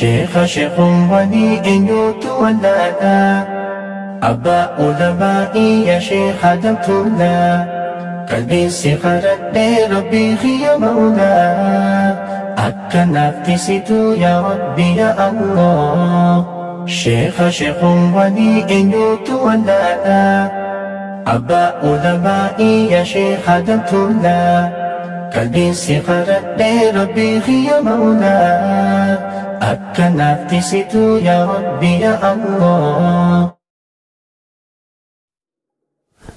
Sheekha sheekhumwanii eenyutu wallaalaa? Abbaa ulamaa'ii yaa sheekha damtuulaa. Qalbiin si kadhadhee Rabbii kiyya mawlaa. Akka naaf tisitu yaa Rabbi yaa Allah. Sheekha sheekhumwanii eenyutu wallaalaa? Abbaa ulamaa'ii yaa sheekha damtuulaa. Qalbiin si kadhadhee Rabbii kiyya mawlaa. Akka naaf tisitu yaa Rabbi yaa Allah.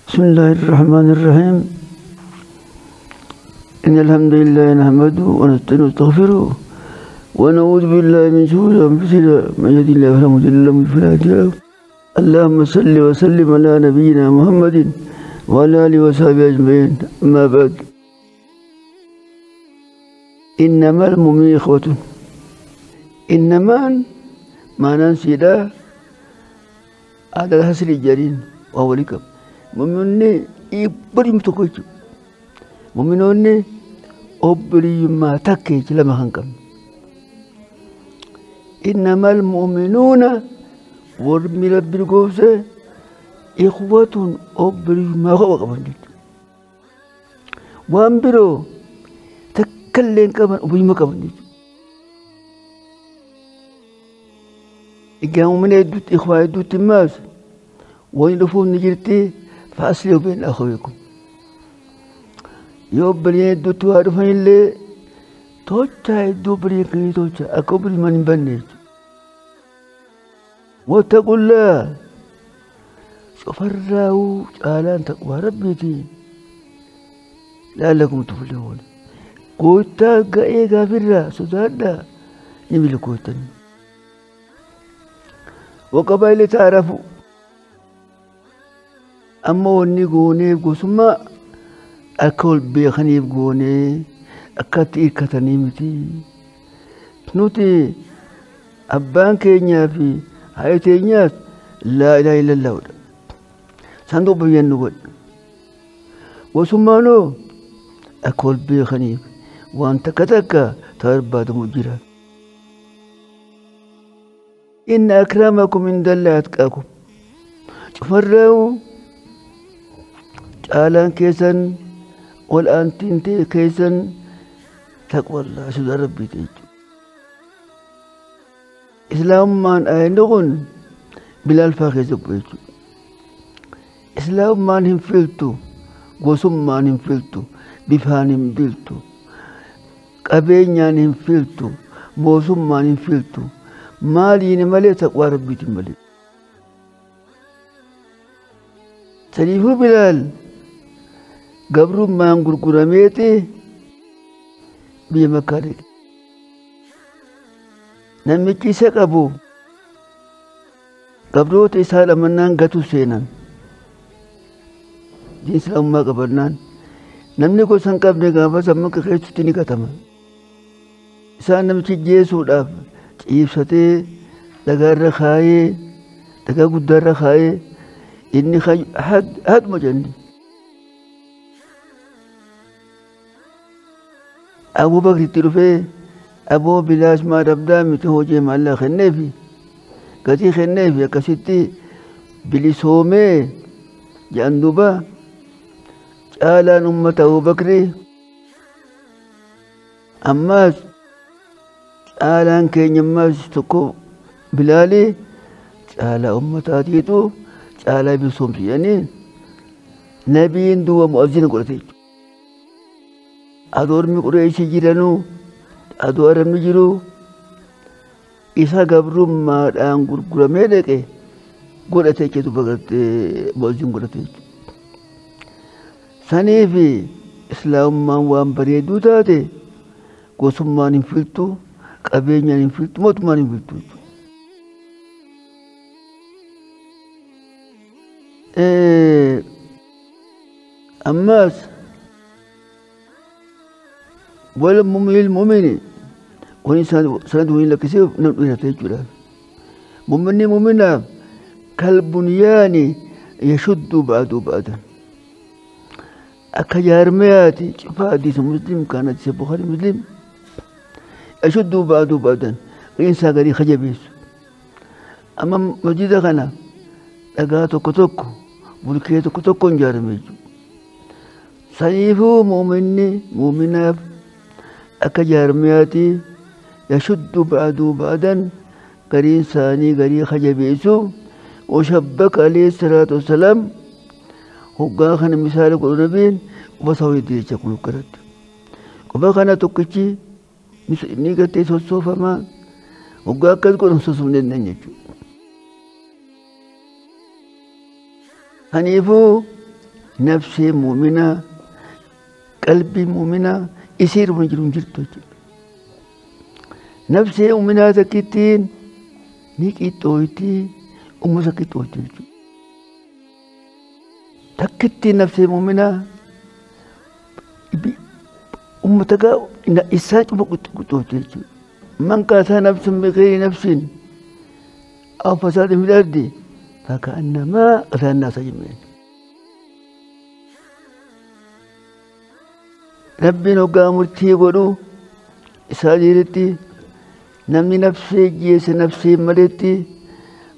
بسم الله الرحمن الرحيم. إن الحمد لله نحمده ونستعينه ونستغفره ونعوذ بالله من شرور أنفسنا، من يهده الله فلا مضل له ومن يضلل فلا هادي له. اللهم صل وسلم على نبينا محمد وعلى آله وصحبه أجمعين. أما بعد، إنما المؤمنون إخوة. إنما معنى سيدا على الحسر الجرين وهو لكم مؤمنون إبريم تقويت مؤمنون أبريم ما تكيت لما هنكم. إنما المؤمنون ورمي رب القوس إخوة أبريم ما هو قبل وأنبرو تكلم كمان أبريم ما قبل. إجا من يدوت إخوة يدوت الناس وين لفون نجرتي فأصلحوا بين أخويكم. يوبري يدوت وعرفين اللي توجه يدوبري كني توجه أكبر من بنيت. واتقوا الله شفروا آلان تقوى ربيتي لعلكم تفلحون. قوتا قايقا فرا سدادا نملك قوتا وقبائل تعرفوا. أما وني قوني قسما أكل بيخني بقوني أكتي كتنيمتي نوتي أبان كينيا في حياتي ناس لا إله إلا الله صندوق بيان نقول وسما نو أكل بيخني وأنت كتك تربى مجرى. إن أكرمكم عند الله أتقاكم. فروا caalaan keessan ol aantiin ta'e keessan taqwa Allah sodaa Rabbii ta'e jechuudha. Islaamummaan ayyaanni kun Bilaal fa'aa keessa bu'e jechuudha. Islaamummaan hin filtu, gosummaan hin filtu, bifaan hin filtu, qabeenyaan hin filtu, moosummaan hin filtu, maaliin malee taqwaa Rabbiitiin malee. Saniifuu Bilaal gabrummaan gurgurameeti biyya Makkaa dhaqe. Namichi isa qabu gabroota isaa lamannaan gatu seenan. Diin islaamummaa qabannaan namni gosa hin qabne gaafa Makka keessatti ni gatama. Isaan namichi jeesuudhaaf ciibsatee dhagaarra kaayee dhagaa guddaarra kaayee inni haadhuma jenni. Abuu Bakritti dhufee aboo Bilaal maa dhabdaa miti hojii maallaa kenneefi gatii kenneefi akkasitti bilisoomee jedhan duuba caalaan uummata Abuu Bakri ammaas caalaan keenya ammaas tokko Bilaali caalaa uummataatiitu caalaa bilisoomsi jedhanii nabiin duuba mu'azzina godhate jechuudha. Adoo ormi Qureeshii jiranuu adoo Arabni jiruu isa gabrummaadhaan gurguramee dhaqe godhate jechuudha bagartee mu'azzin godhate jechuudha. Saniif islaamummaan waan bareedduu taate gosummaan hin filtu, qabeenyaan hin filtu, mootummaan hin filtu jechuudha. Ammas والمؤمن المؤمن وإنسان سند وين لك سيف نبينا تجولا مؤمن مؤمنا كالبنيان يشد بعضه بعضا. أكجارمياتي شوف حديث مسلم كانت البخاري مسلم يشد بعضه بعضا. Gariin isaa garii kajabeessu. Amma masjida kana dhagaa tokko tokko bulkee tokko tokkoon ijaarame jechuudha. Saniifuu muuminni muuminaaf akka jaarmiyaati yashuddu ba'duu ba'dan gariin isaanii garii kajabeessu. Washabbaka alayhi salaatu wassalaam hoggaa kana misaala godhu nabiin quba isaa walitti jecha kun akkanatti. Quba kana tokkichi ni gartee sossoofamaa hoggaa akkas godhan sossoofne dandeenye jechuudha. Kanaafuu nafsee muuminaa qalbii muuminaa isii irra jiru hin jirtu jechuudha. Nafsee muuminaa takkittiin ni qixxooyti ummata qixxooyti jechuudha. Takkittiin nafsee muuminaa ummata gaa isaa cufa qixxooyti jechuudha. Man qatala nafsan bighayri nafsin aw fasaadin fil ardi faka'annamaa qatala annaasa jamii'an. Rabbiin hoggaa murtii godhu isaa jirutti namni nafsee jeesse nafsee maletti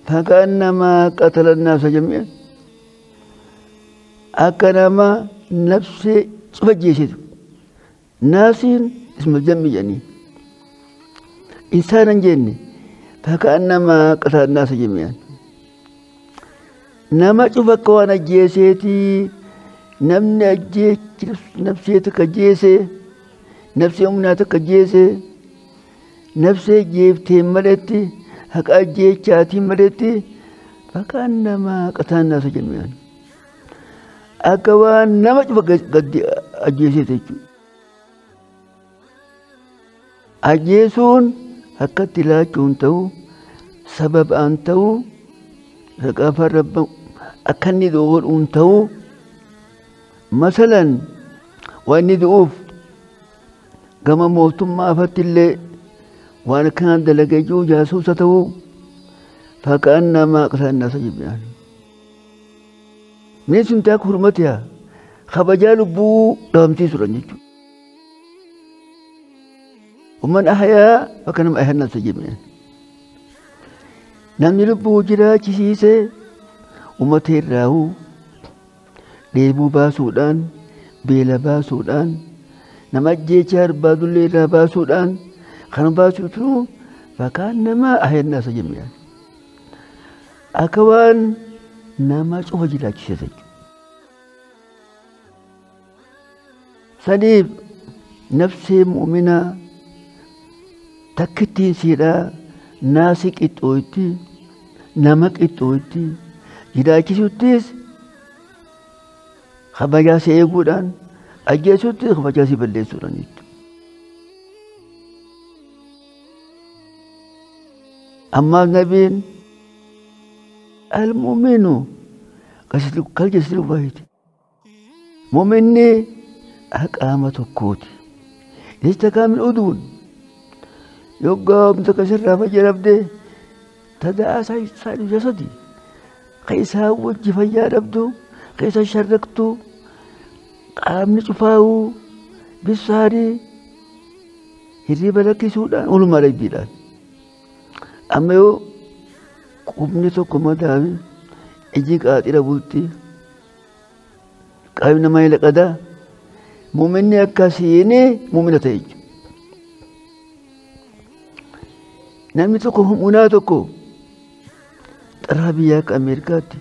faka'annamaa qatala annaasa jamii'an. Akka nama nafsee cufa jeessitu. Naasiin isma jammi jedhanii. Insaan hin jenne faka'annamaa qatala annaasa jamii'an. Nama cufa akka waan ajjeeseetii namni ajjeechi nafsee takka jeese nafsee humnaa takka jeese nafsee jeeftee maletti haqa ajjeechaatiin maletti faka'annamaa qatala annaasa jamii'an. Akka waan nama cufa gaddi ajjeeseeti jechuudha. Ajjeesuun akkatti laachuun ta'u sababaan ta'u saqaafaan rabba akka inni godhuun ta'u masalan waan inni du'uuf gama mootummaa afatti illee waan akkanaan dalagee jiru jaasuusa ta'u faka'annamaa qatala annaasa jamii'an. Inni sun taaka hurmatiyaa kabajaa lubbuu dhabamsiisuudha jechuudha. ومن أحيا فكانما أحيا الناس جميعا. Namni lubbuu jiraachisiise uummata irraa'uu dheebuu baasuudhaan beela baasuudhaan nama ajjeechaa barbaadullee irraa baasuudhaan kan baasuutu faka'annamaa أحيا الناس جميعا. Akka waan nama cufa jiraachise jechuudha. Saniif nafsee muuminaa takkittiin siidhaa naasii qixxootti nama qixxootti jiraachisuttis kabajaa si eeguudhaan ajjeesuttis kabajaa si balleessuudhaan jechuudha. Ammaaf nabiin al-mu'minu kal-jasadi waahid. Mu'minni qaama tokkooti. Ishtakaa min uduun yoggaa humna kasirraa fayyaa dhabde tada'aa saayidu jasadi ka isaa wajji fayyaa dhabdu ka isa sharraktu qaamni cufaa'uu bisaarii hirriba lakkisuudhaan walumaa dhagdiidhaan. Amma yoo qubni tokko madaa'e iji qaaxira bulti qaamni namaa ni laqadaa muuminni akkasiin muumina ta'e jechuudha. Namni tokko humnaa tokko xaraa biyya akka Ameerikaatti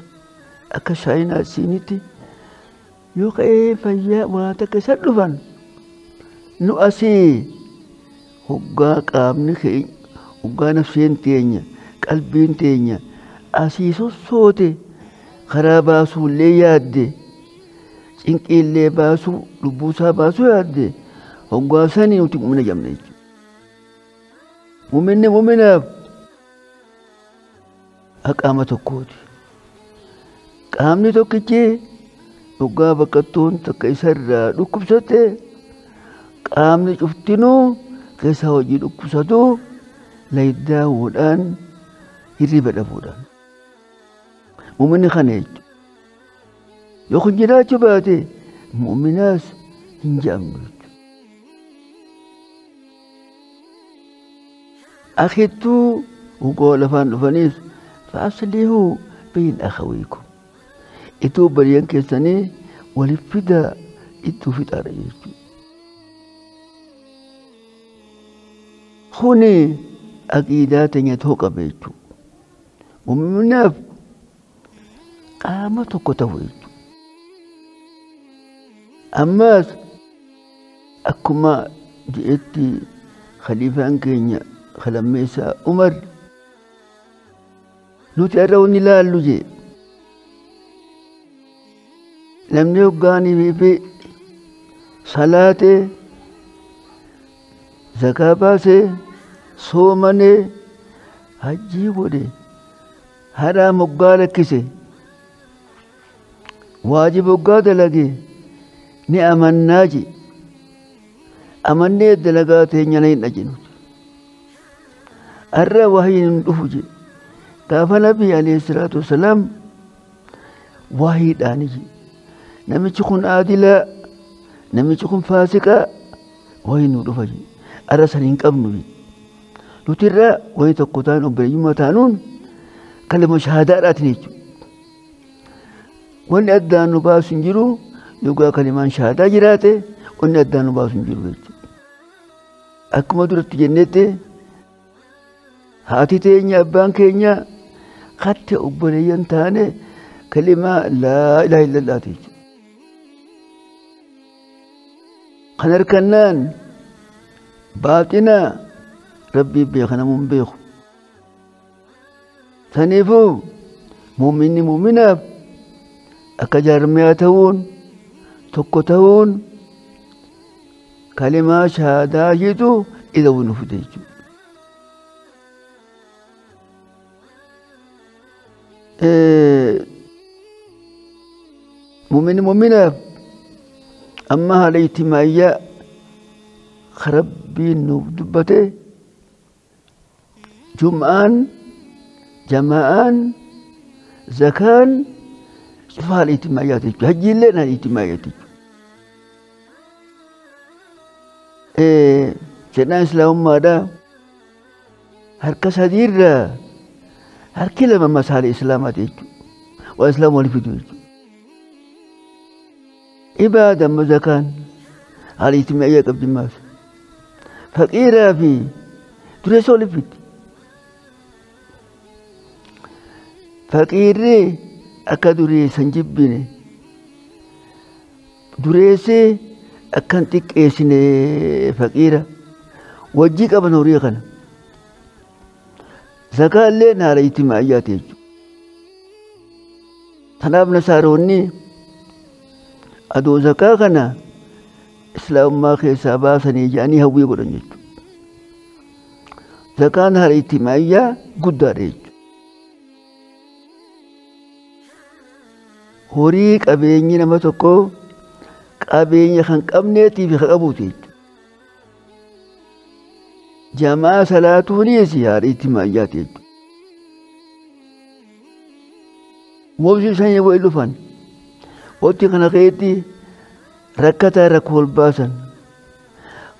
akka Chaayinaa Siinitti yoo ka'ee fayyaa waan takka isa dhufan nu asii hoggaa qaamni keenya hoggaa nafseen teenya qalbiin teenya asii sossoote karaa baasuullee yaadde cinqiillee baasuu lubbuusaa baasuu yaadde hoggaa sanii nuti muumina jedhamna jechuudha. Muuminni muuminaaf qaama tokkooti. Qaamni tokkichi hoggaa baqattuun takka isarraa dhukkubsatte qaamni cuftinuu keessa hojii dhukkubsatu laydaawuudhaan hirriba dhabuudhaan. Muuminni kana jechuudha. Yoo kun jiraachuu baate muuminaas hin jedhamnu jechuudha. Akittuu hoggaa lafaan dhufaniis fa'aslihuu bayn akhawiikum. Ituu obboleeyyan keessanii waliif fidaa ittuu fixaadha jechuudha. Kuni aqiidaa teenya ta'uu qaba jechuudha. Mu'uminaaf qaama tokko ta'u jechuudha. Ammas akkuma je'etti khaliifaan keenya lammeessaa Umar nuti irra wanni ilaallu jee namni hoggaanii fi salaatee zakaa baasee soomanee hajjii godhe haraam hoggaa lakkise waajiba hoggaa dalage ni amannaa je amannee dalagaa teenya na hin dhajinu arra wahiin hin dhufu je gaafa nabii alayhi salaatu wasalaam wahiidhaani je namichi kun aadilaa namichi kun faasiqaa wahiin nu dhufa je arra san hin qabnu je nuti irraa wahii tokko ta'an obboleeyyummaa taanuun kalima shahaadaadhaatiin jechuudha. Wanni addaan nu baasu hin jiru yookaan kalimaan shahaadaa jiraate wanni addaan nu baasu hin jiru jechuudha. Akkuma duratti jennetti haati teenya abbaan keenya katte obboleeyyan taane kalimaa laa ilaaha illallaati jechuudha. Kan harkannaan baaxina rabbii beeka namuun beeku. Saniifuu muuminni muuminaaf akka jaarmiyaa ta'uun tokko ta'uun kalimaa shahaadaa jitu ida'uu nu fide jechuudha. Muuminni muuminaaf amma haala ijtimaa'iyyaa rabbiin nuuf dubbate jum'aan jamaa'aan zakaan cufa haala ijtimaa'iyyaati jechuudha. Hajjiillee haala ijtimaa'iyyaati jechuudha. Jedhaan islaamummaadhaa harka sadiirraa harki lama masaala islaamaati jechuudha. Waa islaam walii fidu jechuudha. Ibaada amma zakaan haala ijtimaa'iyyaa qabdi maas. Faqiiraa fi dureessa walii fiddi. Faqiirri akka dureessa hin jibbine dureessi akka hin xiqqeessine faqiira wajjii qaban horii kana. Zakaallee haala ijtimaa'iyyaati jechuudha. Kanaaf nasaaroonni adoo zakaa kana islaamummaa keessaa baasanii jedhanii hawwii godhan jechuudha. Zakaan haala ijtimaa'iyyaa guddaadha jechuudha. Horii qabeenyi nama tokkoo qabeenya kan qabneetii fi kan qabuuti jechuudha. Jamaa salaatuunis haala ijtimaa'iyyaati jechuudha. Wabsi isaan yeroo dhufan waqtii kana keessatti rakkataa rakkoo ol baasan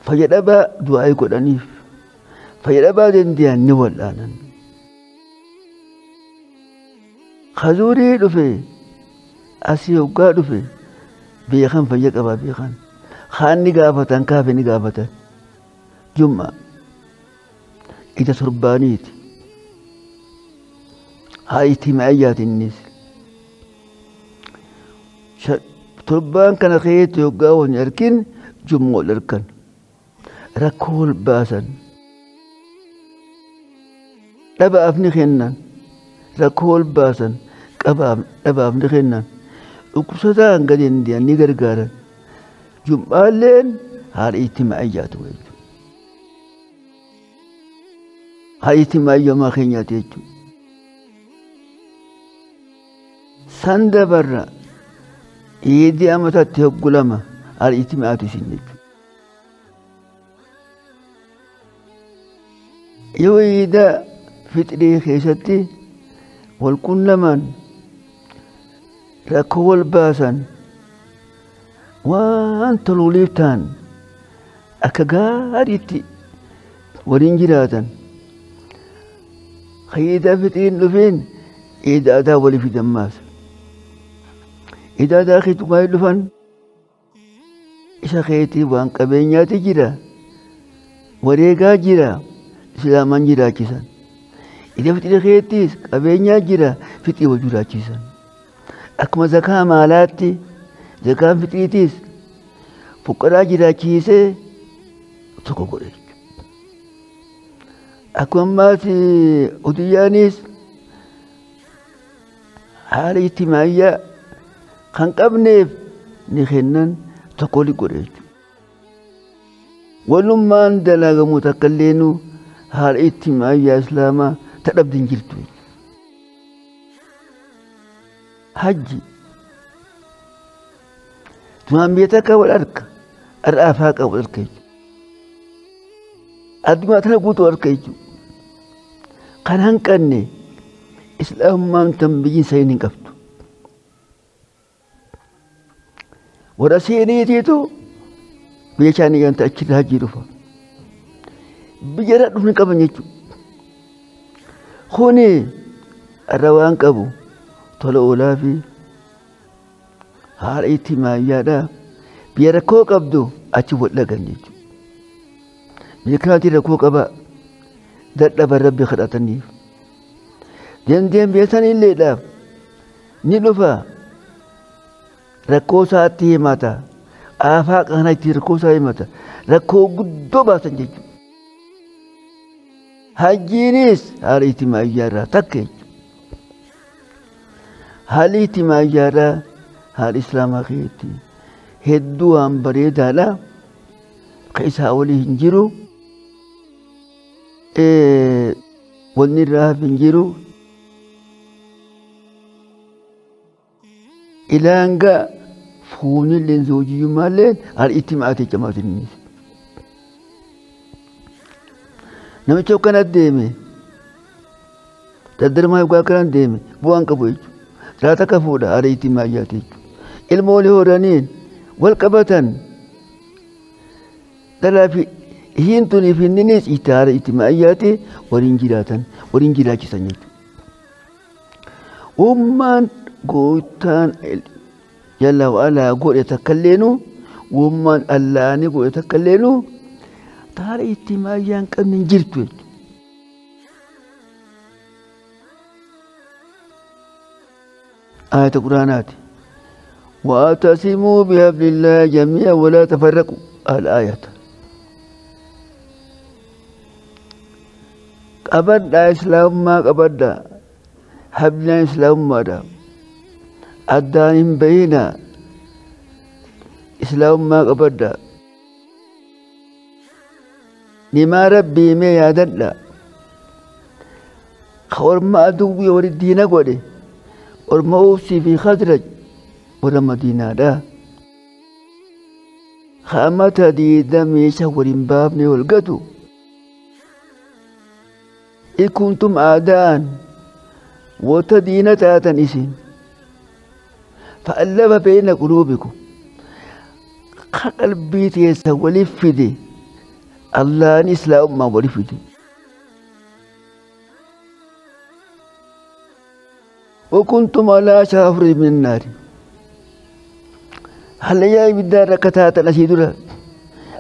fayyadhabaa du'aa godhaniif fayyadhabaa danda'an ni wal'aanan. Kazuurii dhufe asii hoggaa dhufe beekan fayya qabaa beekan kaan ni gaafatan kaafe ni gaafatan jum'a ija torbaaniiti haa ijtimaa'iyyaati innis. Torbaan kana keessatti hoggaa wal argin jum'a wal argan rakkoo wal baasan dhabaaf ni kennan rakkoo wal baasan dhabaaf ni kennan dhukkubsataan gadi hin deeman ni gargaaran jum'aalleen haala ijtimaa'iyyaatu jechuudha. Haala ijtimaa'iyyaa keenyaati jechuudha. San dabarra iidii amatatti hoggu lama haala ijtimaa'aati isin jechuudha. Yoo iida fixrii keessatti wal qunnaman rakkoo wal baasan waan toluuliif ta'an akka gaariitti waliin jiraatan Iida fixiin dhufeen iida adaa walii fidan maas. Iida adaa keetu baay'ee dhufan isa keetii waan qabeenyaati jira. Wareegaa jira islaamaan jiraachisan. Iida fixii keettis qabeenyaa jira fixii wal jiraachisan. Akkuma zakaa maalaatti zakaan fixiitis fuqaraa jiraachiisee tokko godhe. Akkuma ammaas oduyyaanis haala ijtimaayyaa kan qabneef ni kennan tokko wali godhe jechuudha. Walummaan dalagamu takka illeenuu haala ijtimaayyaa islaamaa tadhabdi hin jirtu. Hajji tumaan biyya takka wal arka har'aafaa qabu wal arka jechuudha. Addunyaa tana guutuu arka jechuudha. Kan hanqanne islaamummaan tan biyyi isaanii hin qabdu. Warra seeniitiitu biyya isaanii ganta achirra hajjii dhufa. Biyya irraa dhufni qaban jechuudha. Kuni irra waan qabu tola oolaa fi haala itti maayyaadha. Biyya rakkoo qabdu achi wal dhagan jechuudha. Biyya kanaatti rakkoo qaba. Dadhaban rabbi kadhataniif. Dandeen biyya sanilleedhaaf ni dhufa. Rakkoo isaatti himata. Aafaa kana itti rakkoo isaa himata. Rakkoo guddoo baasan jechuudha. Hajjiinis haala itti maayyaarraa takka jechuudha. Haalli itti maayyaarraa haala islaamaa keessatti hedduu waan bareedaadha. Ka isaa olii hin jiru. Wanni irraa hafe hin jiru. Ilaanga fuunilleen zoojiyyummaalleen haala itti maatee jamaatinnis. Namichi akkana deeme daddarmaa yookaan akkana deeme bu'aan qabu jechuudha. Raata akka fuudha haala itti maayyaate jechuudha. Ilmoolee horaniin wal qabatan dhalaa fi ishiin tunii fi inninis itti haala itti maayyaate waliin jiraatan waliin jiraachisan jechuudha. Ummaan gooftaan jalla wa'alaa godhe takka illeenuu ummaan allaanii godhe takka illeenuu haala itti maayyaa hin qabne hin jirtu jechuudha. Ayata Quraanaati. Wa'tasimuu bihablillaahi jamii'an walaa tafarraquu al-aayata. Qabadhaa islaamummaa qabadhaa. Hablaan islaamummaadha. Addaan hin bayinaa. Islaamummaa qabadhaa. Nimaa rabbii mee yaadadhaa. Ka orma aduwwii warri diina godhe orma Uusii fi Khazraj warra Madiinaadha. Ka amata diida meeshaa waliin baafne wal gatu. Ikuntum aadaan wata diina taatan isin. Fa'allafa beeyna quluubikum. Ka qalbii teessa waliif fide Allahan islaamummaa waliif fide. وكنتم على شفا من النار. هل يا إبدا ركتات نسيدنا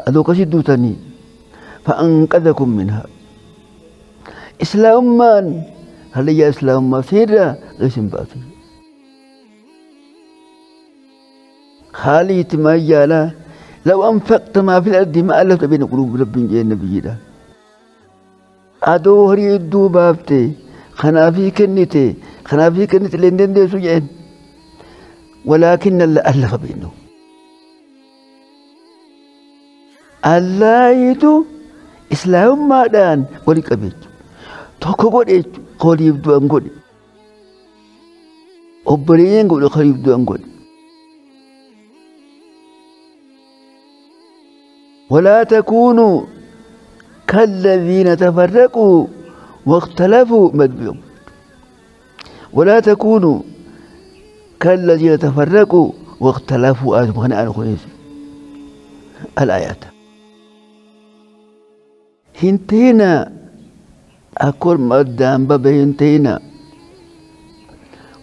أذوق سدوتني فأنقذكم منها. إسلام من هل يا إسلام ما سيرا غسم باطل. خالي تمايالا لو أنفقت ما في الأرض ما ألفت بين قلوب رب النبي. أدو هري الدو بابتي خنافي كنتي خنافي كنتي لندن دي سجين ولكن الله ألف بينهم. الله يتو إسلام ما دان ولي كبيت توكو قد قولي يبدو أنقول أبرين قول قولي يبدو أنقول. ولا تكونوا كالذين تفرقوا واختلفوا مدبهم. ولا تكونوا كالذين تفرقوا واختلفوا الآيات. هنتينا Akka orma addaan baba'e hin ta'ina.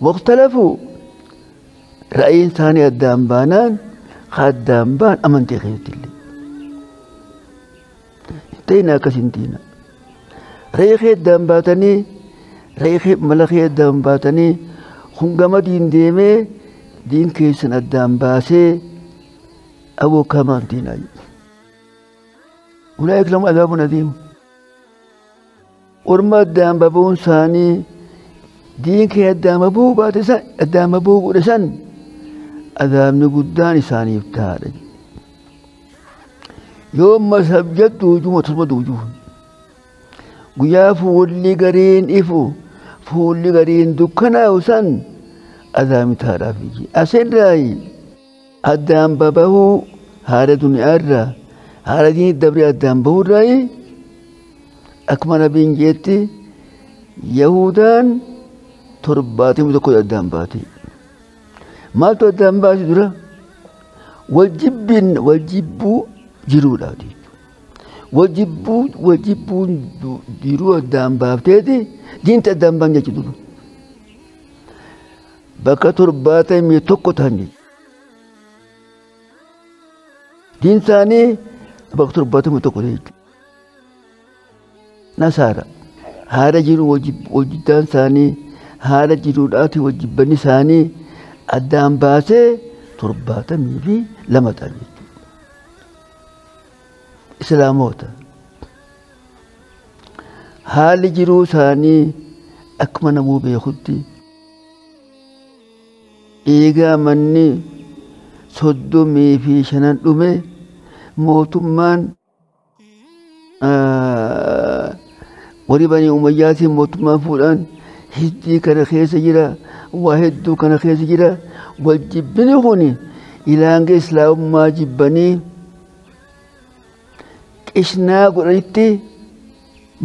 Waqtalafu ra'ayiin isaanii addaan baanaan addaan ba'an amantii keessatti illee. Hin ta'ina akkas hin ta'ina. Ra'ii kee addaan baatanii ra'ii kee mala kee addaan baatanii kun gama diin deemee diin keessan addaan baasee aboo kamaan diinaa jedhu. Ulaa'ik lahum adaabun adiim. Orma addaan babuun isaanii diin kee addaan babuu baate san addaan babuu godhe san adaabni guddaan isaaniif taa'adha. Yoo masabjattu hujuma tosuma duujuu. Guyyaa fuulli gariin ifu fuulli gariin dukkanaa'u san adaabni taa'adhaaf iji. Asirraayi addaan babahuu haala duniyaarraa haala diinii dabree addaan bahuurraayi akkuma nabiin jeetti Yahudaan 71 addaan baate. Maaltu addaan baase dura? Wal jibbin wal jibbuu jiruudhaati. Wal jibbuun jiruu addaan baafteeti diinti addaan baan jechuudha dura. Bakka 71 ta'an jechuudha. Diin isaanii bakka 71 jechuudha. Nasaara haala jiru wal jiddaan isaanii haala jiruudhaati wal jibbanni isaanii addaan baasee 72 ta'an jechuudha. Islaamoota haalli jiruu isaanii akkuma namuu beekutti eegaa manni 35 dhume mootummaan warri Banii Umayyaatiin mootummaa fuudhaan hiddii kana keessa jira waa hedduu kana keessa jira wal jibbini kun ilaanga islaamummaa jibbanii qishnaa godhanitti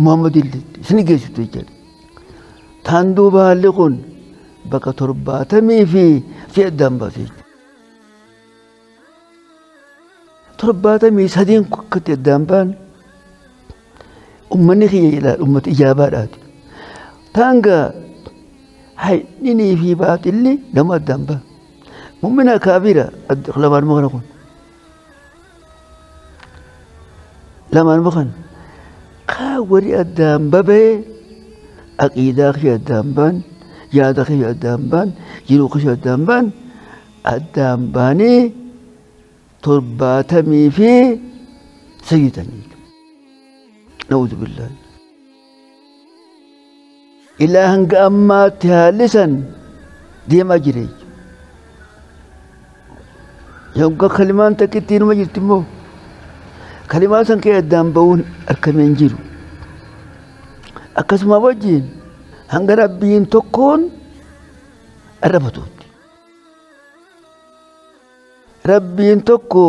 Muhammad isin geessitu jechuudha. Taan duuba haalli kun bakka 70 fi si'a addaan baase jechuudha. 73 akkatti addaan ba'an uummanni kiyya jedha uummata ijaabaadhaati. Taanga haydhinii fi baaxilli nama addaan ba'a. Mu'mina kaafira lamaanuma kana kun. Lamaanuma kana. Kaa warri addaan baba'e aqiidaa kiyya addaan ba'an yaada kiyya addaan ba'an jiruu kiyya addaan ba'an addaan ba'anii 73 ta'an jechuudha. Na'uudhu billaahi. Ilaa hanga ammaatti haalli san deemaa jira jechuudha. Yoggaa kalimaan takka ittiin jirti immoo kalimaa san kee addaan ba'uun harkamee hin jiru. Akkasuma wajjin hanga rabbiin tokkoon arrabatuutti. Rabbiin tokko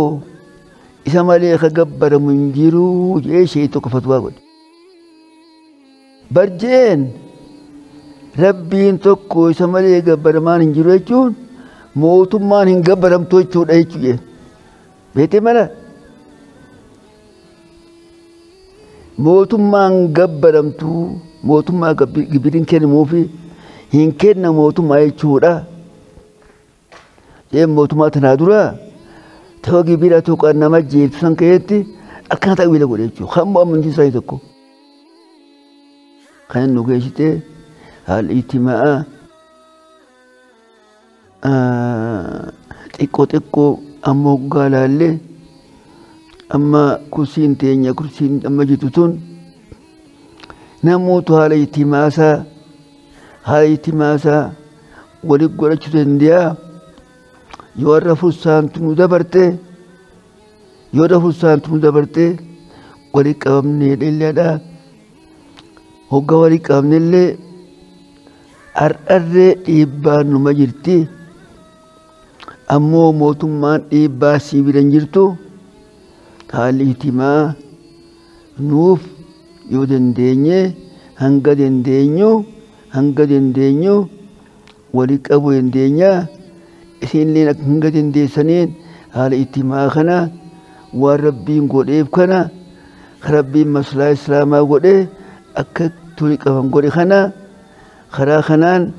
isa malee ka gabbaramu hin jiru jedhee ishee tokko fatwaa godhe. Barjeen rabbiin tokko isa malee gabbaramaan hin jiru jechuun mootummaan hin gabbaramtu jechuudha jechuudha. Beektee mala? Mootummaan gabbaramtu mootummaa gibiriin kennamuufi hin kenna mootummaa jechuudha. Jeen mootummaa tanaa dura ta'uu gibira tuqaan nama jeetu san keessatti akkana ta'uu godhe jechuudha. Kan amantii isaanii tokko. Kan nu geessite haalli ijtimaa'aa xiqqoo xiqqoo amma hoggaa laallee amma kursiin teenya kursiin amma jirtu tun namoota haala ijtimaasaa walitti godhachuu danda'a. Yoo warra fursaantu nu dabarte yoo warra fursaantu nu dabarte walitti qabamnee dheellaadha. Hoggaa walitti qabamnellee har'arree dhiibbaan numa jirti. Ammoo mootummaan dhiibbaa sii bira hin jirtu. Haalli ijtimaa nuuf yoo dandeenye hanga dandeenyu walitti qabuu dandeenya. Isinillee hanga dandeessaniin haala ijtimaa kana waan rabbiin godheef kana rabbiin maslaa islaamaa godhee akka Itti qaban godhe kana karaa kanaan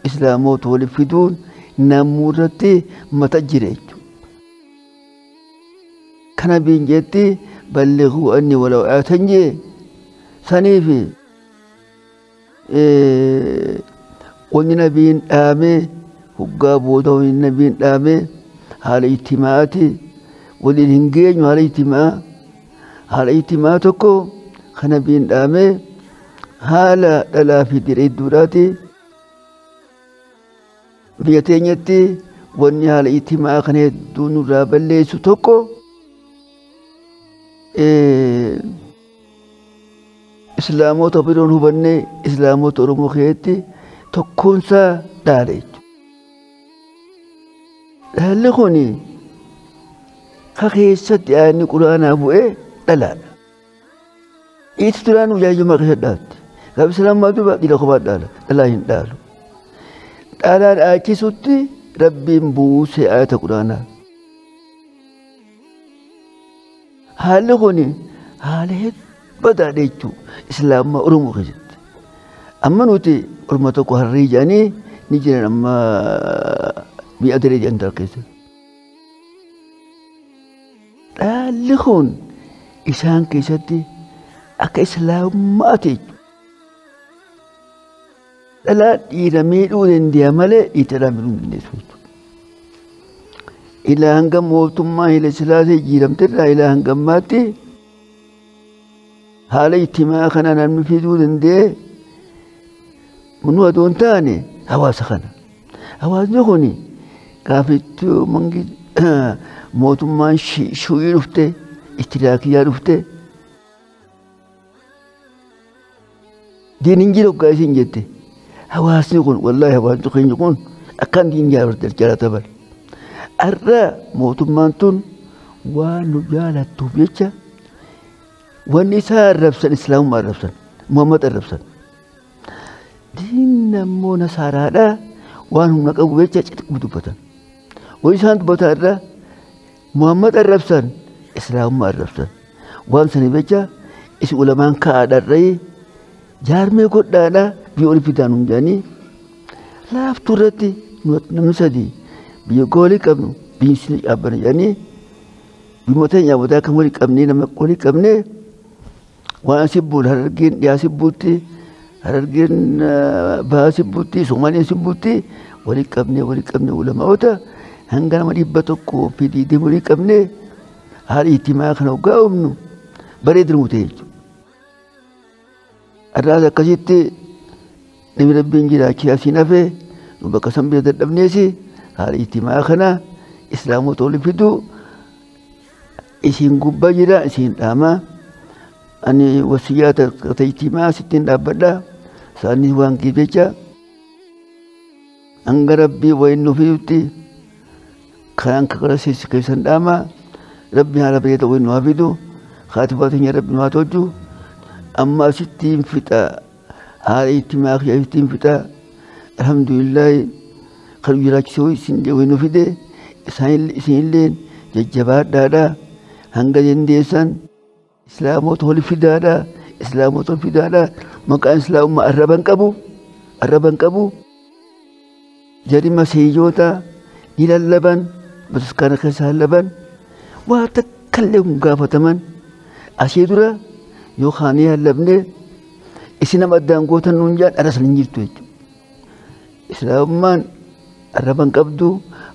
islaamoota waliif fiduun namuu irratti mata jira jechuudha. Kana biin jetti ballighuu anni walaw aayatan jee saniifi wanni nabiin dhaame hoggaa booda wanni nabiin dhaame haala ijtimaa'aati waliin hin geenyu haala ijtimaa haala ijtimaa tokko kan nabiin dhaame haala dhalaa fi dhiira hedduudhaati. Biyya teenyatti wanni haala ijtimaa kana hedduu nurraa balleessu tokko islaamota biroon hubannee islaamota Oromoo keessatti tokkoonsaa dhaala jechuudha. Dhaalli kun ka keessatti aayinni quraanaa bu'ee dhalaadha. Itti duraan jaayyummaa keessa dhaatti. Gaafa islaamaa duuba dhiira kophaa dhaala. Dhalaa hin dhaalu. Dhalaan dhaachisutti rabbiin buusee aayata quraanaa. Haalli kun haala hedduu badaadha jechuudha islaamummaa Oromoo keessatti. Amma nuti orma tokko harrii jedhanii ni jiran amma biyya adaree jedhan keessa. Dhaalli kun isaan keessatti akka islaamummaati jechuudha. Dhalaa dhiira miidhuu danda'a malee dhiira dhalaa miidhuu hin dandeessu jechuudha. Ilaa hanga mootummaa Haile Sillaasee jijjiiramte irraa ilaa hanga ammaatti haala ijtimaa kana namni fiduu danda'e nu adoo hin taane hawaasa kana. Hawaasni kun gaafa itti mootummaan shu'ii dhufte ishtiraakiyaa dhufte diin hin jiru hoggaa isin jette hawaasni kun wallaahi hawaasni keenya kun akkaan diin jaalata bal. Har'a mootummaan tun waan nu jaalattuuf jecha wanni isaa arrabsan islaamummaa arrabsan Muhammad arrabsan. Diinni ammoo nasaaraadha waan humna qabu jecha cidhiqu dubbatan. Wanni isaan dubbatan irra Muhammad arrabsan islaamummaa arrabsan. Waan saniif jecha isin ulamaan ka'aadha irra jaarmee godhaadha biyya olii fidaan hun jedhanii laaftuu irratti namni sadii biyya goolii qabnu biyyi isin dhaabbana jedhanii biyyoota nyaabotaa kan walii qabnee nama walii qabnee waan asii buul harargeen dhiyaa sibbuutti harargeen bahaa sibbuutti Somaaliin sibbuutti walii qabnee walii qabnee ulamaa'ota hanga nama 120 walii qabnee haala ijtimaa kana hoggaa uumnu bareedina ta'e jechuudha. Har'aas akkasitti namni rabbiin jiraachee asiin hafe nu bakka san bira dadhabneesi haala ijtimaa kana islaamota waliin fiduu isin gubbaa jira isin dhaamaa. Ani wasiyyaa ijtimaa sittiin dhaabbadha. Isaanis waan kiif jecha hanga rabbii wayin nu fidutti karaan kakara keessan dhaama. Rabbi haala bareeda wayin nu haa fidu. Kaatibaa teenya rabbi nu haa tolchu. Amma asittiin fixa haala ijtimaa kiyya asittiin fixa. Alhamdulillahi kan jiraachisee isin wayin nu fide isinillee jajjabaadhaadha. Hanga dandeessan islaamota wali fidaadha. Islaamota wali fidaadha. Maqaan islaamummaa arraba hin qabu. Arraba hin qabu. Jarri masiihiyyoota ni lallaban. Bataskaana keessa lallaban. Waa takka illee hin gaafataman. Asii dura yookaan ni lallabne isin nama addaan gootan nuun jedhan arra sana hin jirtu jechuudha. Islaamummaan arraba hin qabdu.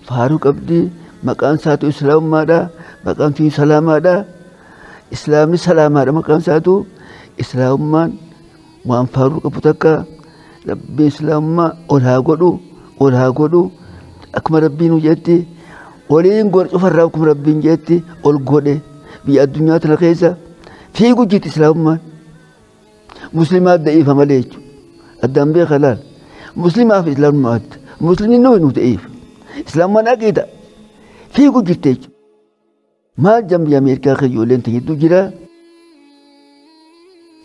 Faaruu qabdi. Maqaan isaatu islaamummaadha. Maqaan isaatu salaamaadha. Islaamni salaamaadha maqaan isaatu. Islaamummaan waan faaruu qabu takka rabbiin islaamummaa ol haa godhu ol haa godhu akkuma rabbiin jedhetti waliin godhe cufarraa akkuma rabbiin jedhetti ol godhe biyya addunyaa tana keessa fiigu jirti islaamummaan. Muslimaa da'iifa malee jechuudha. Addaan beeka laal. Muslimaa fi islaamummaa adda. Muslimni nu da'iifa. Islaamummaan aqiida fiigu jirti jechuudha. Maal jan biyya Ameerikaa kan ijoolleen ta'e hedduu jira.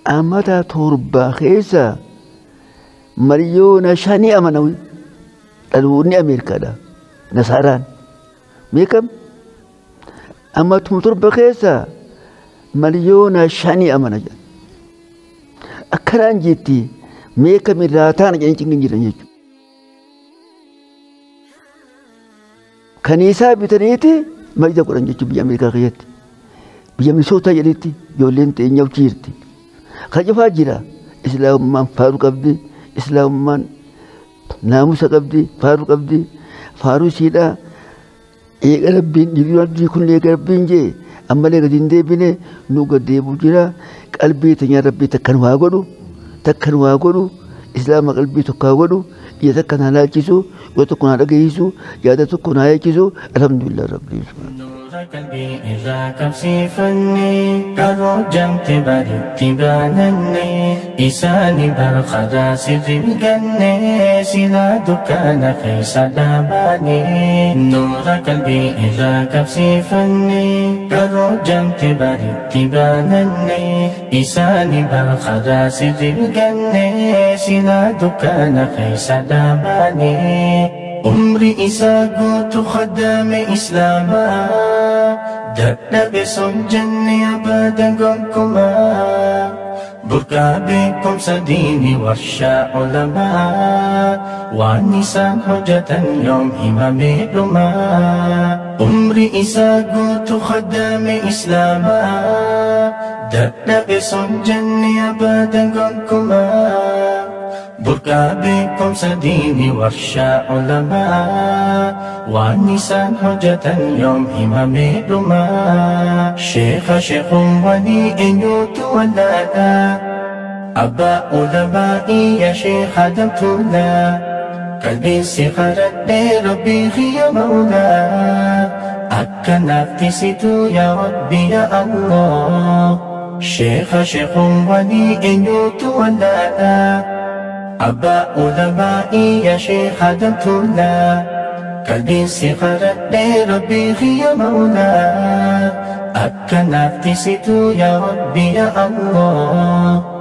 Amata 7 keessa 5 miliyoona amanawi dhaloonni Ameerikaadha. Nasaaraan. Meeqam? Amatuma 7 keessa 5 miliyoona amana jedha. Akkanaan jetti mee kamirraa taana jedhanii cinqin jiran jechuudha. Kaniisaa bitaniiti masjida godhan jechuudha biyya Ameerikaa keessatti. Biyya Minisootaa jedhetti ijoolleen teenya jirti. Kan cufaa jira. Islaamummaan faaruu qabdi. Islaamummaan naamusa qabdi. Faaruu qabdi. Faaruu isiidhaa. Eega Rabbiin jiruu kun eega Rabbiin jee ammallee gadi hin deebine nu gad deebi'u jira. Qalbii teenyaa Rabbii takkan waa godhu. Takkan waa godhu. Islaama qalbii tokko haa godhu. Ija takka naa laalchisu. Yoo tokko naa dhageessisu. Yaada tokko naa eegsisu. Alhamdulillah Rabbii. Qalbii irraa qabsiifanne qaroo jamte baritti baananne isaani barqadaa sirri ganne silaa dukkaana keessa dhaabaane. Nuura qalbii irraa qabsiifanne qaroo jamte baritti baananne isaani barqadaa sirri ganne silaa dukkaana keessa dhaabaane. Umri isaa guutu khadaame islaamaa dadhabe son jenne abadan gonkumaa burqaa beekumsa diini warshaa ulamaa waan isaan hojjetan yoom himamee dhumaa. Umri isaa guutu khadaame islaamaa dadhabe son jenne abadan gonkumaa burqaa beekumsa diini warshaa ulamaa waan isaan hojjetan yoom himamee dhumaa. Sheekha sheekumwanii eenyutu wallaalaa abbaa ulamaa'ii yaa sheekha damtuulaa qalbiin si qaradhee Rabbii kiyya mawlaa akka naaf tisitu yaa Rabbi yaa Allah. Sheekha sheekumwanii eenyutu wallaalaa abbaa ulamaa'ii yaa sheekha damtuulaa qalbiin si qaradhee Rabbii kiyya mawlaa akka naaf tisitu yaa Rabbi yaa Allah.